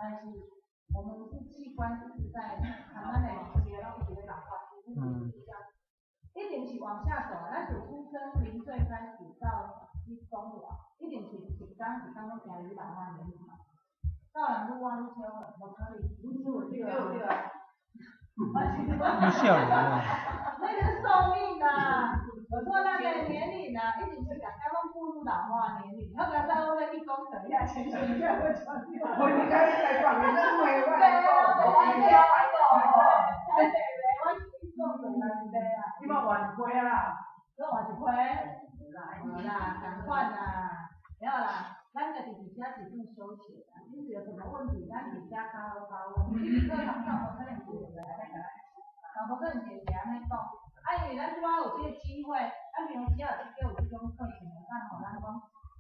但是我們是器官一直在慢慢的這個攏一直咧老化，其實是這樣，一定是往下走。咱從出生0歲開始到你終老，一定是一工一工攏行入老化年齡嘛。到人愈活愈少了，無可能，愈少對啊對啊。愈少年啊。那個是壽命啊，我說那個年齡啊，一定是大家攏步入老化年齡。我剛才我欲去講，等一下，前前一下我講。我應該來講，你認為我來講，我來講，對對，我是講對對啊。你嘛換一批啊？閣換一批？無啦，仝款啦，了啦，咱家己佇遮是算休閒啦，你是有什麼問題，咱佇遮較好討論。你佇課堂上無可能一個來來來，嘛無可能一個按呢講。啊，因為咱拄仔有這個機會，咱平常時有這有這種課程，會當予咱講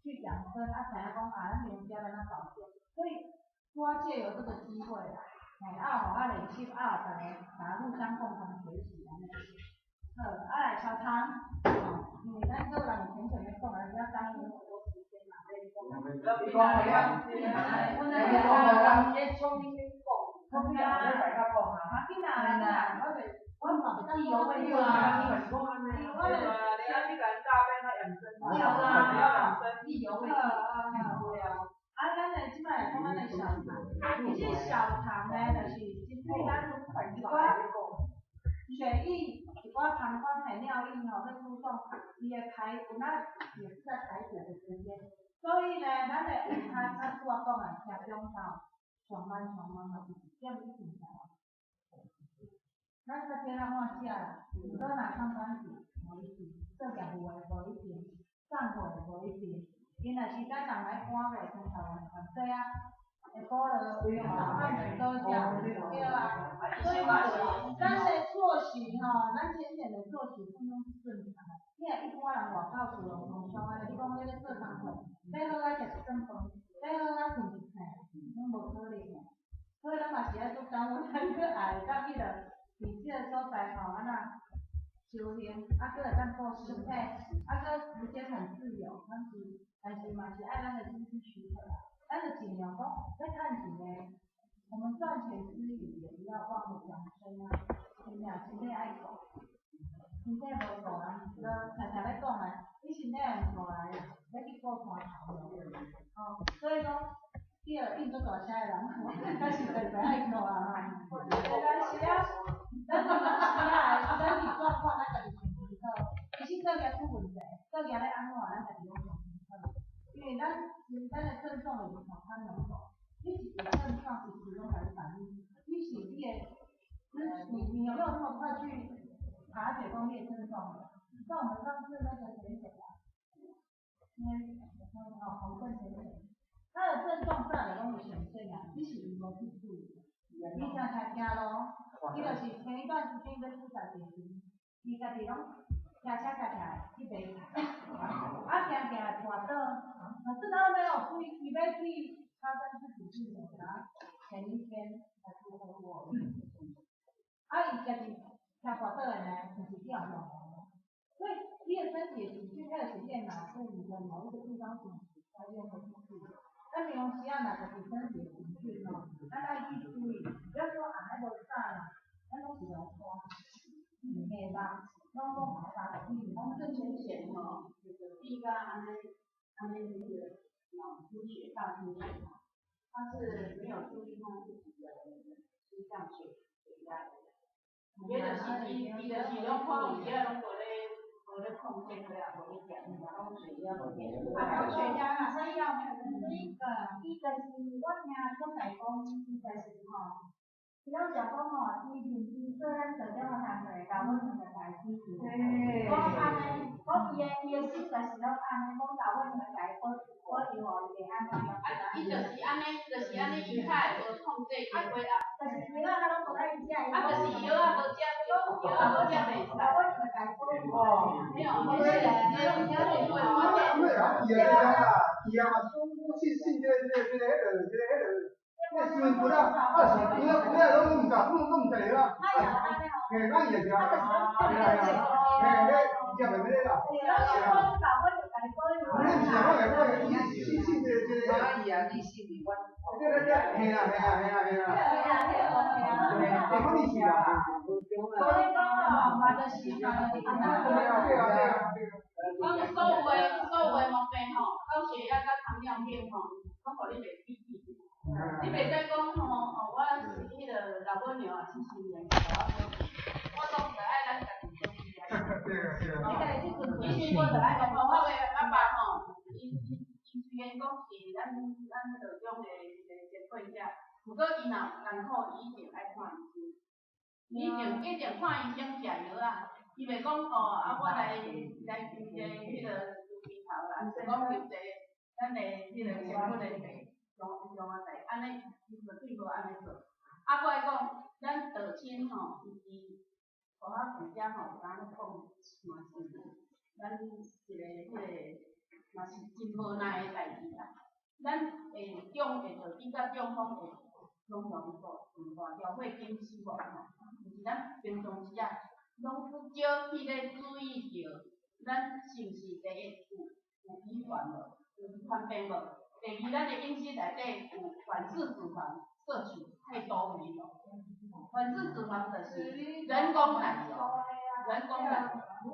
去養生，啊，知影講啊，咱平常時要按怎保健，所以拄仔藉由這個機會啦，嘿，啊，予啊練習，啊，逐家大家互相共同學習按呢。好，啊來小唐，吼，因為咱個人淺淺欲講啊，不要耽誤那麼多時間嘛，你講。你講啊，你講啊，你聰明講，聰明啊，你大家講啊。啊，緊啦，緊啦，我袂，我嘛袂當意猶未盡啊。你嘛是講按呢。我你啊，你共人詐騙啊，養生對啊，意猶未盡。對啊。啊，咱來這擺講咱的小腸，其實小腸呢，就是針對咱一寡血液、一寡膀胱的尿液吼，去輸送，伊的排，有咱也是在排水的時間。所以呢，咱的有較咱拄仔講的，聽中晝上班上班嘛是1點一定來。咱較少咱看食啦，毋過若上班族無一定，做業務的無一定，送貨的無一定。伊若是咱人來趕過，像台灣番仔啊，下晡就早飯就倒食，對啊。所以講，咱的作息吼，咱淺淺的作息通通是正常的。你若一般人外口厝攏通常按呢，你講你咧做工課，欲好仔食一頓飯，欲好仔睏一醒，攏無可能的。所以咱嘛是愛做感恩，咱閣愛會當彼個佇這個所在吼，按怎修行，啊，閣會當顧身體，啊，閣時間很自由，咱是，但是嘛是愛咱的經濟許可啦。咱就盡量講，欲趁錢的，我們賺錢之餘，也不要忘了養生啊，是毋是啊？身體愛顧，身體無顧啊，就常常咧講啊，你身體毋顧來，欲去顧山頭無？吼，所以講，你若應足大聲的人，較實在就愛顧啊吼。但是啊，咱平常時啊，身體狀況，咱家己先清楚。其實做業出問題，做業咧按怎，咱家己攏上清楚。因為咱咱的症狀就是頭殼兩種，你一個症狀一時攏共你反應，你是你的，你有沒有那麼快去察覺講你的症狀？像我們上次那個淺淺啊，因為哦紅症淺淺，他的症狀上來攏有顯現啊，你是伊無去注意，你才才行路，伊就是前一段時間欲出來健身，伊家己攏騎車騎起來去買菜，啊行行跋倒，可是他沒有注意，伊欲去他上次只是檢查前一天才出車禍，啊伊家己騎跋倒的呢，就是去予弄的，所以你的身體的情緒，它有顯現腦部你的某一個地方緊急，它就會去注意。咱平常時啊，若家己身體的情緒吼，咱愛去注意，不要說啊，彼無啥啦，咱攏是來拖，唔會吧？攏講無啥，講這淺淺吼，就是第一個按呢按呢那個腦出血、大出血，他是沒有注意他自己的心臟血壓的。伊就是伊，伊就是攏看有時啊，攏無咧控制啊，無咧檢查，高血壓。啊，高血壓啦，所以要伊就是我聽講來講，伊就是吼，伊攏常講吼，伊認知做咱做這個工課，老母就共伊支持。講按呢，講伊的心就是攏按呢，講老母就共伊保佑吼，伊會按怎。啊，伊就是按呢，就是按呢，伊較會無控制伊的血壓。就是藥仔較攏無愛食。啊，就是藥仔無食，藥仔無食袂使。老母就共伊保佑。沒有，沒事，因為啊，伊啊，伊啊嘛是講信信這個那新聞報啊，啊是有影有影攏毋知，攏毋知啦。嘿，咱伊會知啊，嘿啊，嘿，迄食袂咩啦。你毋是我來講，伊是信信這個。啊，伊啊，你信阮。对对对，嘿啦嘿啦嘿啦嘿啦。对啊，对，可能是啦。所以讲哦，嘛就是嘛就是对啊对啊对啊。讲所有的毛病吼，高血压佮糖尿病吼，拢予你袂记记。你袂使讲吼，哦，我是彼个老母娘啊，70年，我讲就爱咱家己做起来。对啊对啊。以前我就爱讲，我的阿爸吼，伊虽然讲是咱道中的一个前辈者，毋过伊若有艰苦，伊一定爱看医生。伊一定看医生食药啊，伊袂讲哦，啊我来求一个彼个猪鼻头啦，是讲求一个咱的彼个前骨的病，上上啊济，按呢伊绝对无按呢做。啊，阁爱讲，咱道亲吼，伊伫涂仔伫遮吼，敢若讲嘛是咱一个彼个嘛是真无奈的代志啦。咱会中会就比较中风会常常大条血管死亡吼，就是咱平常时啊，拢不少去咧注意著，咱是毋是第一有遗传无，有遗传病无？第二，咱的饮食内底有反式脂肪摄取太多没有？反式脂肪就是人工奶油，人工奶油。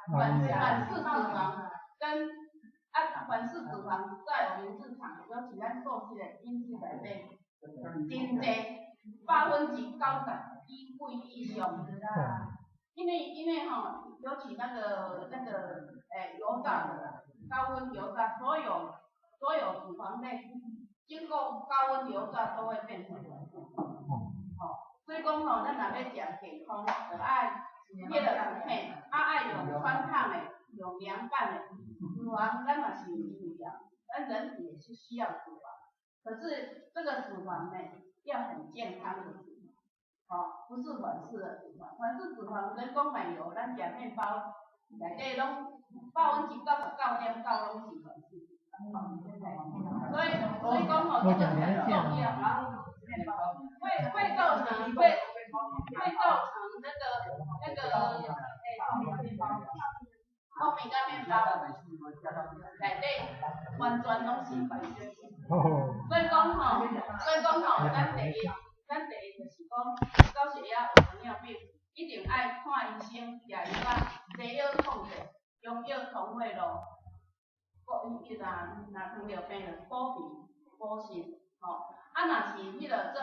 反式脂肪跟啊反式脂肪在我们日常，尤其咱素食的饮食内底，真济90%以上。因为吼，尤其那个油炸的啦，高溫油炸，所有脂肪類經過高溫油炸都會變成反式。吼，所以講吼，咱若欲食健康，就愛彼個嘿，啊愛用汆燙的，用涼拌的，脂肪咱嘛是有需要，咱人體也是需要脂肪，可是這個脂肪呢，要很健康的脂肪，吼，不是反式的脂肪，反式脂肪人工奶油，咱食麵包內底攏99.99攏是反式脂肪，所以講吼，這個很重要，會造成那個糯米佮麵包內底完全攏是反式。所以講吼，咱第一就是講高血壓、有糖尿病，一定愛看醫生，食藥仔，西藥控制，中藥通血路，閣伊若糖尿病就補脾補腎，吼，啊若是彼個做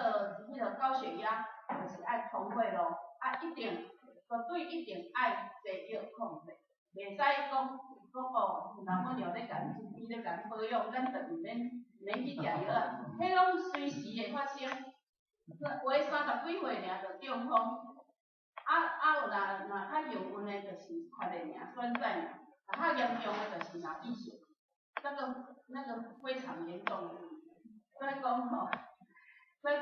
彼個高血壓，就是愛通血路，啊一定絕對一定愛西藥控制，袂使講哦，老母娘咧共伊咧共保養，咱就毋免去食藥啊，彼攏隨時會發生。有的30幾歲爾就中風，啊有若較幸運的，就是較咧爾，短暫爾，若較嚴重的就是腦溢血，那個非常嚴重。所以講吼，若講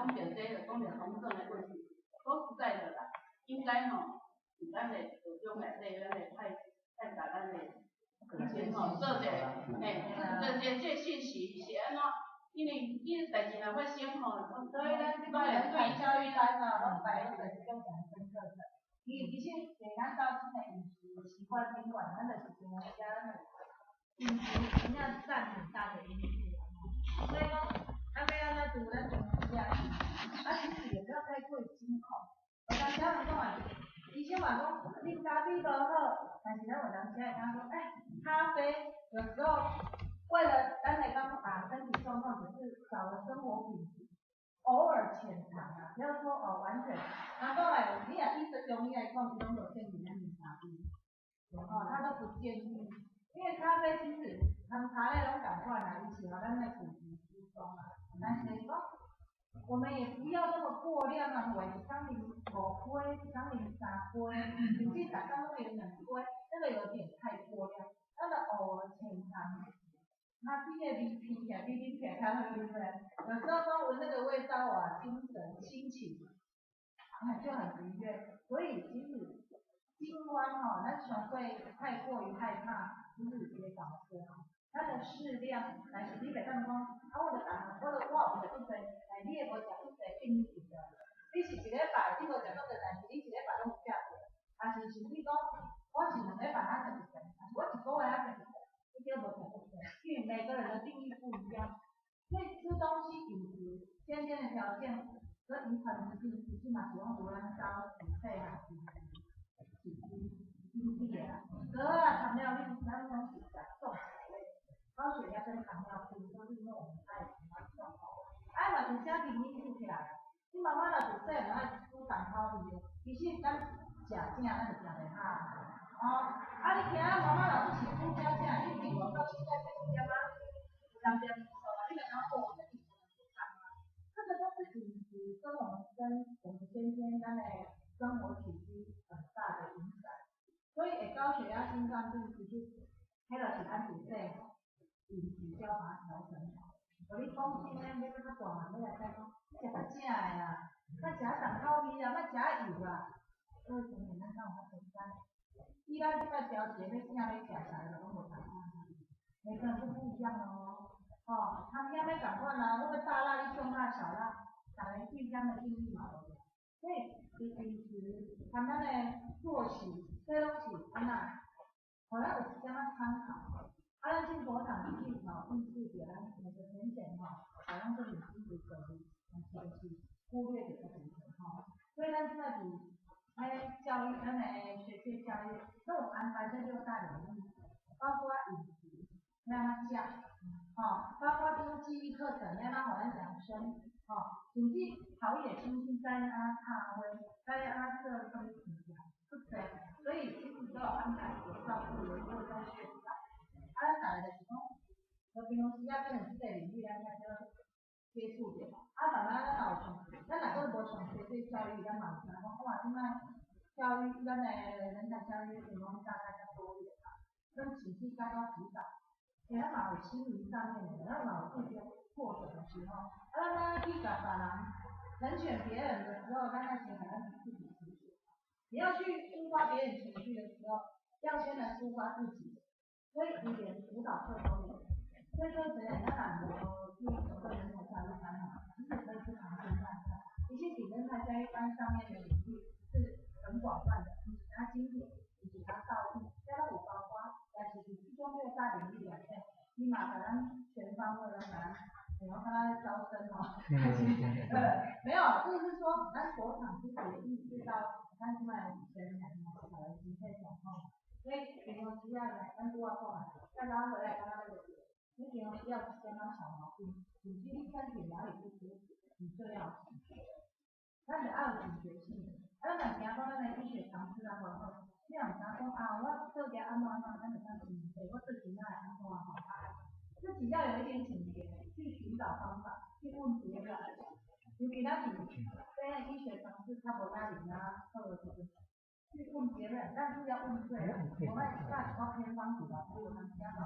著這個，就講著紅症的問題。說實在的啦，應該吼，佇咱的道中內底，咱會派共咱的先吼做者，嘿，做者這信息是按怎？因為你代誌若發生吼，所以咱這擺對教育班哦，攏擺攏就是種講深課程。伊其實對咱到這個飲食習慣頂管，咱就是盡量食咱的飲食真正佔很大的因素啦。所以講，啊欲按怎做，咱盡量食。啊，其實也不要太過於驚恐。有當時人講啊，醫生嘛講啉咖啡無好，但是咱有當時會感覺講，欸，咖啡有時候為了咱來講把身體狀況只是找個生活品質，偶爾淺嘗啊，不要說哦完全。然後來你若醫生中醫來講，伊攏無建議咱啉咖啡，哦，他都不建議，因為咖啡其實含茶類攏仝款啦，伊是予咱的骨質疏鬆啊，但是講我們也不要那麼過量啊，話一工啉5杯，一工啉3杯，甚至逐工攏啉2杯，那個有點太過量。那個偶爾淺嘗，它這個味聞起來比啉起來較好，對不對？有時候光聞那個味道啊，精神心情，啊就很愉悅。所以其實驚慌吼，咱上過太過於害怕，其實也導致吼，咱的適量，但是你袂當講，啊我就逐項，我有食足濟，但你的無食足濟變異的。你是一禮拜你無食足濟，但是你一禮拜攏有食過，還是甚至講，我是2禮拜才食一頓，還是我一個月才食一頓，你叫無食足濟，因為袂每个人的定义不一样，所以吃东西饮食先天的条件和遗传疾病，其实嘛是拢有咱走自细汉饮食起居引起的啦。好啊，糖尿病咱拢是食重口味，高血压跟糖尿病都是因为我们爱喜欢重口味，啊嘛是家庭因素起来啊。你妈妈若自细汉爱煮重口味的，其实咱食正咱就食袂好。哦，啊你听妈妈若是煮正正，你伫外到现在这一点仔，有当点错啊，你就感觉哦，这是不啊。这个都是饮食跟我们先天咱的生活起居很大的影响。所以会高血压、心脏病，其实彼就是咱自细饮食就要把它调整好。予你讲真呢，欲阁较大汉，欲来再讲，食较正的啦，莫食重口味啦，莫食油啦。各位朋友，咱敢有法度知？以咱这摆调节，欲正欲食啥就拢无仝款。每个人都不一样哦。哦，他们欲仝款啊，我欲大辣，你中辣小辣，逐个对咸的定义嘛无仝。所以伫饮食，含咱的作息，这拢是按怎？予咱有一点仔参考。啊，咱进佛堂其实嘛有意识著咱每个浅浅吼，好像做认真伫做，但是就是忽略著个部分吼。所以咱这摆伫喺教育，咱的学界教育都有安排这六大领域，包括饮食，欲按怎食，吼，包括这种记忆课程，欲按怎予咱养生，吼，甚至陶冶身心，知影按怎插花，知影按怎做啥物物件，足济。所以其实都有安排，有照顾，有做在学校。啊，咱逐个就是讲，无平常时啊，可能这个领域咱较少接触著。啊，慢慢咱若有上，咱若阁无上学这教育，咱嘛有知讲，哇，这摆教育，咱的人才教育是讲大概较多元嘛，跟体系较较辅导，其咱嘛有心灵上面的，咱嘛有遇著挫折的时候，啊，咱去共别人成全别人的时候，咱爱先共咱自己提醒。你要去抒发别人情绪的时候，要先来抒发自己。所以你连辅导课都有，所以说这样，咱若无去上过人才教育班吼，其实可以去旁听看看。其实伫人才教育班上面的领域是很广泛的，毋是焦金钱，毋是焦道义，遮拢有包括。但是伫这种六大领域内底，伊嘛共咱全方位拢共咱，然后敢若招生吼，没有，这个是说咱佛堂其实也意识到，咱这摆人才吼，逐个身体状况。所以平常时啊，咱拄仔讲啊，再拉回来刚刚那个点，你平常时要一点仔小毛病，甚至你身体哪里不舒服，你就要警觉，咱就爱有警觉性。啊，咱若惊讲咱的医学常识啊，无好，你若毋知讲啊，我做者按怎按怎，咱就当欸，我最近哪会按怎吼，自己要有一点警觉，去寻找方法，去问别人。尤其咱是这医学常识较无遐尔啊好的时阵，去问别人，但是要问对了。我们下一个偏方子吧，所以有当时嘛，